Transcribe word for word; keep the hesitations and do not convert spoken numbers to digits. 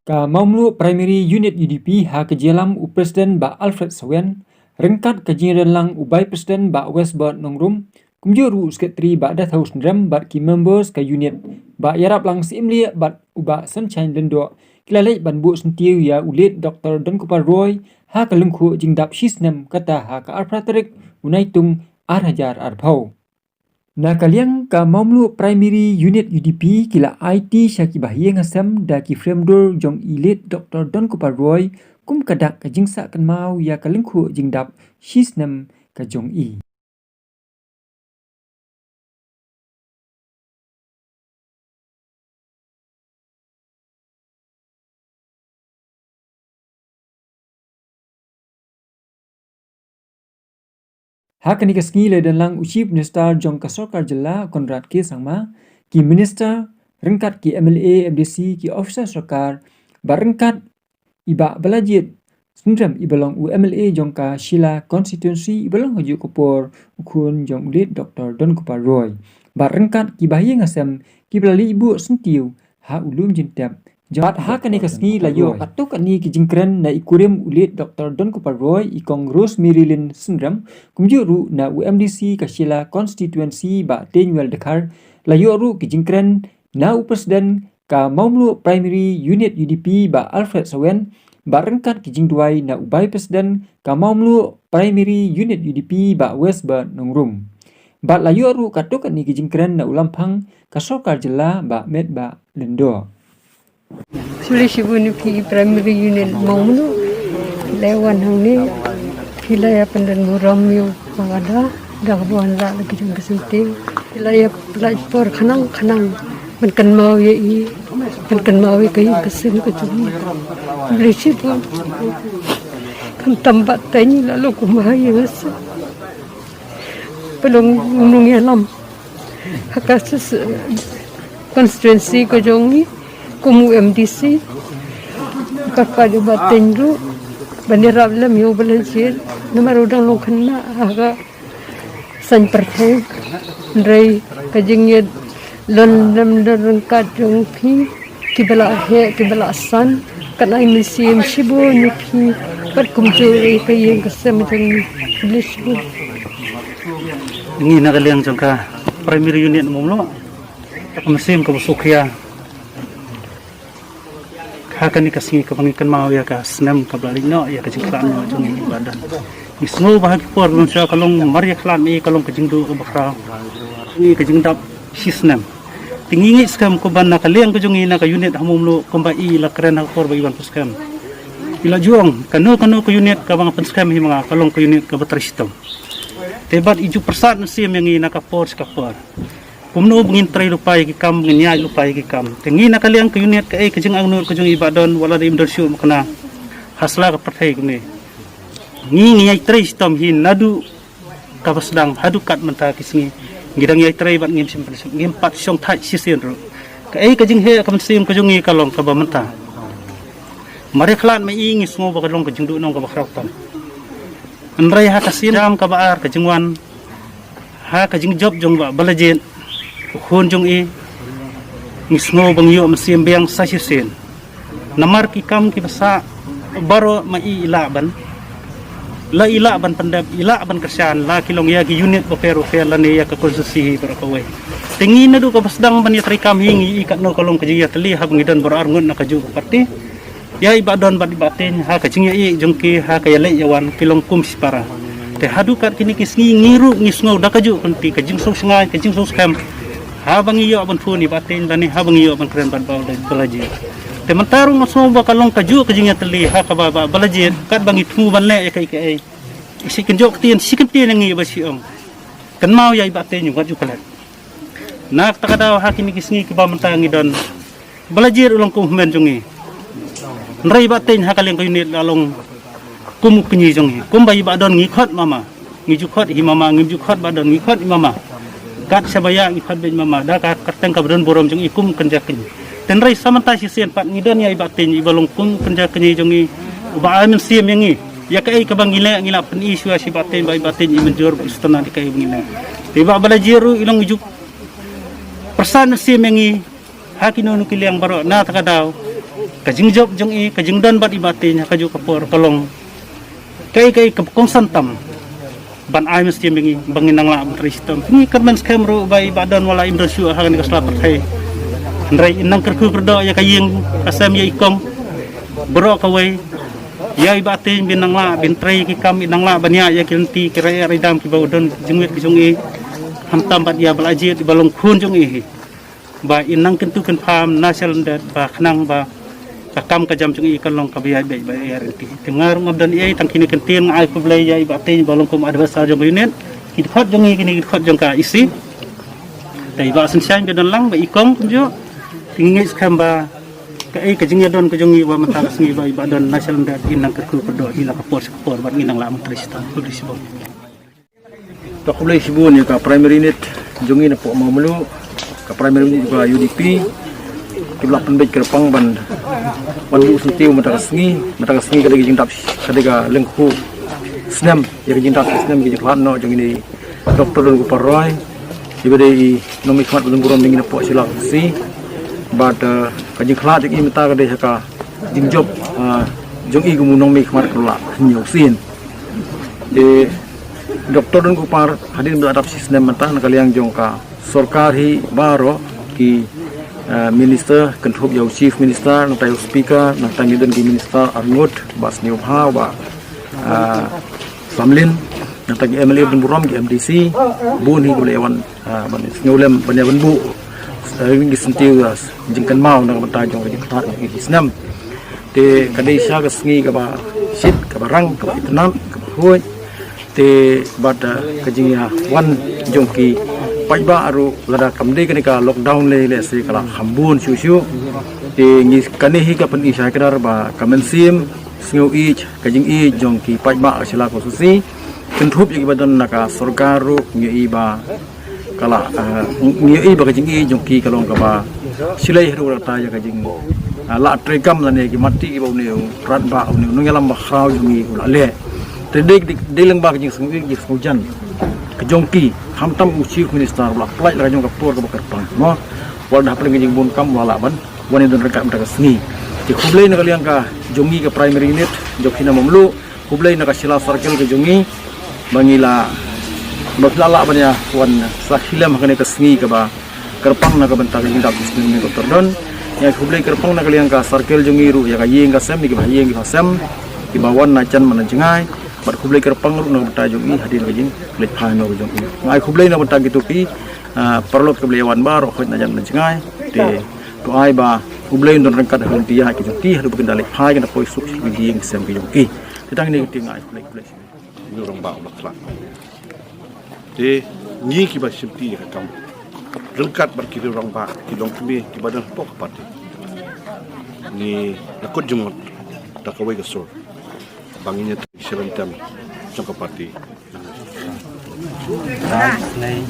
Ka Mawmluh Primary Unit U D P ha ka jingïalam u President Bah Alfred Sawen, ryngkat ka jingïadonlang u Vice President Bah Westbert Nongrum, kumjuh ruh u Secretary Bah Dathau Sendrem bad ki members ka unit, Bah Ïaraplang Syiemlieh bad u Bah Sunshine Lyngdoh, ki la leit ban buh syntiew ïa u Late Doctor Donkupar Roy ha ka lyngkhuh jingdap shi snem, kata ha ka arphew tarik u Naitung ar hajar arphew. Na ka liang ka Mawmluh Primary Unit U D P ki la aiti sha ki bahaïing hasem da ki frame dur jong i Late Doctor Donkupar Roy kum ka dak ka jingsah kynmaw ïa ka lyngkhuh jingdap shi snem ka jong i. Ha kane ka sngi la don lang u Chief Minister jong ka Sorkar Jylla Conrad K Sangma, ki Minister, ryngkat ki M L A, M D C, ki officer sorkar, bad ryngkat i Bah Balajied Sendrem iba long u M L A jong ka Shilla Constituency iba long ha juh ka por u khun jong u Late Doctor Donkupar Roy, bad ryngkat ki bahaïing hasem kiba la leit buh syntiew ha u lum jingtep. Bad ha kane ka sngi la ïoh katto katne ki jingkren na i kurim u Late Doctor Donkupar Roy, i Kong Rosemary Lynn Sendrem, kumjuh ruh na u M D C ka Shilla Constituency Bah Teiñwell Dkhar, la ïoh ruh ki jingkren na u President ka Mawmluh Primary Unit U D P Bah Alfred Sawen, bad ryngkat ki jingduwai na u Vice President ka Mawmluh Primary Unit U D P Bah Westbert Nongrum. Bad la ïoh ruh katto katne ki jingkren na u Lamphang ka Sorkar Jylla Bah Metbah Lyngdoh. Sule shibun ïa phi Primary Unit Mawmluh. Phi la wan hangne, phi la ïa pyndon burom ïa u Bah Wada da kaba wan lah la ki jong ka syntiew. Phi la ïa pynlait por khnang khnang ban kynmaw ïa i, ban kynmaw ïa ka ïing ka sem ka jong i. Sule shibun. Khamtam Bah Teiñ, la long kum ha ïing ha sem. Ba long u nongïalam ha ka s-, s-, constituency ka jong i kum u M D C. Ka kyrpad ïa u Bah Teiñ ruh ban ïarap lem ïa u Balajied, namar u dang long khynnah ha ka saiñ pyrthei. Hynrei ka jingïadon lem don ryngkat jong phi, kiba la heh kiba la san, kan ai mynsiem shibun ïa phi, bad kumjuh ïa ka ïing ka sem jong i. Khublei shibun. Ngi na ka liang jong ka Primary Unit Mawmluh, ka mynsiem kaba suk ïa ha kane ka sngi kaba ngi kynmaw ïa ka snem kaba la leit noh ïa ka jingkhlad noh jong ngi ba don. Ngi sngew ba ha ki por ba mynshwa ka long mar ïa khlad, ma i ka long ka jingduh kaba khraw. Ngi ka jingdap shi snem. Te ngi ngeit skhem kumba na ka liang ka jong ngi na ka unit ha Mawmluh kumba i la kren ha ka por ba i wan pynskhem. I la ju ong kano kano ka unit kaba nga pynskhem hi ma nga ka long ka unit kaba trei shitom. Te bad i ju pyrsad mynsiem ïa ngi na ka por sha ka por. Kumno ba ngin trei lypa ïa ki kam, ngin ïaid lypa ïa ki kam. Te ngi na ka liang ka unit, kaei ka jingangnud ka jong i Bah Don, wat la dei im don shuh ma kane ha sla ka pyrthei kumne. Ngi ngi ïai trei shitom hi naduh kaba sdang haduh kat mynta ki sngi. Ngi dang ïai trei bad ngim shym pat, ngim pat shong thait shisien ruh. Kaei ka jingheh ka mynsiem ka jong ngi ka long kaba mynta mar ïa khlad ma i ngi sngew ba ka long ka jingduh nong kaba khraw tam. Hynrei ha ka sien jam kaba ar ka jingwan ha ka jingjop jong Bah Balajied, u khun jong i, ngi sngew ba ngi ïoh mynsiem biang sa shisien. Namar ki kam kiba sah baroh ma i i lah ban, la i lah ban pyndep, i lah ban kyrshan, la ki long ïa ki unit bapher bapher lane ïa ka constituency hi baroh kawei. Te ngi naduh kaba sdang ban ïatrei kam hi ngi i katno ka long ka jingïatylli haba ngi don baroh arngut na kajuh ka party. Ïa i Bah Don bad i Bah Teiñ ha ka jingïaieit jong ki ha ka ïaleit ïawan ki long kum shipara. Te haduh kat kine ki sngi ngi ruh ngi sngew da kajuh ka lynti ka jingsngewsynei ka jingsngewskhem. Haba ngi ïoh ban phone i Bah Teiñ lane haba ngi ïoh ban kren bad Bah Balajied. Te mynta ruh nga sngew ba ka long kajuh ka jingïatylli ha kaba Bah Balajied katba ngi thmu ban leh ïa kaei kaei. Shi kyntien, shi kyntien ïa ngi ba shi ong. Kynmaw ïa i Bah Teiñ wat ju klet. Na kata ka daw ha kine ki sngi kiba mynta ngi don. Balajied u long kum u hynmen jong ngi. Hynrei Bah Teiñ ha ka liang ka unit la long kum u kñi jong ngi. Kumba i Bah Don ngi khot mama. Ngi ju khot hi mama, ngim ju khot Bah Don, ngi khot hi mama. Kat shaba ïa ngi khot beit mama. Da ka kyrteng kaba don burom jong i kum u kynja kñi. Te hynrei sa mynta shisien pat ngi don ïa i Bah Teiñ iba long kum u kynja kñi jong ngi. Uba ai mynsiem ïa ngi. Ïa kaei kaba ngi leh ngi la pyni shuwa sha i Bah Teiñ ba i Bah Teiñ i mynjur ba i sngewtynnat ïa kaei ba ngi leh. Te i Bah Balajied ruh i long i ju pyrshah mynsiem ïa ngi. Ha kino kino ki liang baroh na kata ka daw. Ka jingjop jong i, ka jingdon bad i Bah Teng ha kajuh ka por ka long kaei kaei ka kongsan tam ban ai mynsiem ïa ngi ba ngin nang lah ban trei shitom. Ngi kyrmen skhem ruh ba i Bah Don wat la im don shuh ha kane ka sla pyrthei, hynrei in nang kyrkhu kyrdoh ïa ka ïing ka sem, ïa i kong baroh kawei, ïa i Bah Teng ba in nang lah ban trei ki kam, in nang lah ban ïaid ïa ki lynti ki raiïa raidam kiba u don jingwit ki jong i, khamtam bad ïa Bah Laitjit ba long khun jong i hi, ba in nang kyntu kynpham na shalyndet ba khnang ba ka kam ka jam jong i kan long kaba ïaid beit ba ïaid ryntih. Te nga ruh ngam don ei ei, tang kine ki kyntien. Nga ai khublei ïa i Bah Teng ba long kum adviser jong ka unit, ki dkhot jong i, kine ki dkhot jong ka E C. Te i Bah Synshaiñ ba don lang, ba i kong kumjuh. Te ngi ngeit skhem ba kaei ka jingïadon ka jong i ba mynta ka sngi ba i Bah Don na shalyndet in nang kyrkhu kyrdoh hi la ka por sha ka por bad ngin nang lah ban trei shitom. Khublei shibun. To khublei shibun ïa ka primary unit jong ngi napoh Mawmluh, ka primary unit ka U D P, kiba la pynbeit kyrpang ban wan buh syntiew mynta ka sngi. Mynta ka sngi ka dei ka jingdap, ka dei ka lyngkhuh snem ïa ka jingdap snem ka jingkhlad noh jong ine i Doctor Don Gopal Roy, iba dei i nongmihkhmat ba don burom ïa ngi napoh Shillong C. Bad, eh, ka jingkhlad jong i mynta ka dei ha ka jingjop, eh, jong i kum u nongmihkhmat ka la hynñiew sien. Te Doctor Don Gopal, hadien ba la dap shi snem mynta, na ka liang jong ka sorkar hi baroh ki, eh, minister, kynthup ïa u Chief Minister, nangta ïa u Speaker, nangta ngi don ki minister arngut, Bah Sniawbha, Bah, eh, Samlin, nangta ki M L A ba don burom, ki M D C, bun hi kiba la ïa wan, eh, ban sngewlem ban ïa wan buh, eh, ki syntiew, eh, jingkynmaw na ka bynta jong ka jingkhlad jong ki snem. Te ka dei sha ka sngi kaba shit, kaba rang, kaba itynnad, kaba huid. Te bad, eh, ka jingïawan jong ki paidbah ruh, lada kam dei kane ka lockdown lei lehse ka la kham bun shuh shuh. Te ngi, kane hi ka pyni sha kdar ba ka mynsiem sngewïeit, ka jingïeit jong ki paidbah ka Shillong Constituency, kynthup ïa kiba don na ka sorkar ruh, ngi ïohi ba ka la, eh, ngi ïohi ba ka jingïeit jong ki ka long kaba shlei haduh katta ïa ka jing, eh, la treikam lane ki mati kiba une u rangbah, une u nongïalam bakhraw jong ngi u la leh. Te dei, dei, dei lyngba ka jingsngew, jingsngewjan ka jong ki, khamtam u Chief Minister u la pynlait la ka jong ka por kaba kyrpang, mo. Wat la da hapdeng ka jingbun kam u la lah ban wan ïadon ryngkat mynta ka sngi. Te khublei na ka liang ka jong ngi ka primary unit jong ki na Mawmluh, khublei na ka Shillong Circle ka jong ngi ba ngi la, ba phi la lah ban ïa wan sakhi lem ha kane ka sngi kaba kyrpang na ka bynta ka jingdap jingsiewspah jong i Doctor Don. Ngi ai khublei kyrpang na ka liang ka circle jong ngi ruh ïa ka ïing ka sem, ïa kiba ha ïing kiba ha sem, kiba wan na jan bad na jngai. Bad khublei kyrpang ruh na ka bynta jong i hadien ka jingleit phai noh ka jong i. Nga ai khublei na ka bynta kito ki, ah, paralok kiba la ïa wan baroh khoit na jan bad na jngai. Te to ai ba U Blei un don ryngkat ha ka lynti ïaid ka jong ki haduh ba kin da leit phai, kin da poi suk sha ki ïing ki sem ki jong ki. Te tang kine ki, te nga ai khublei, khublei. Ngi rangbah u la khlad. Te ngi kiba shim ti ïa ka kam, ryngkat bad ki rangbah, ki longkmie kiba don hapoh ka party, ngi la kut jingmut da kawei ka sur ba ngin ïa trei sha ryngkat jong ka party. Amen.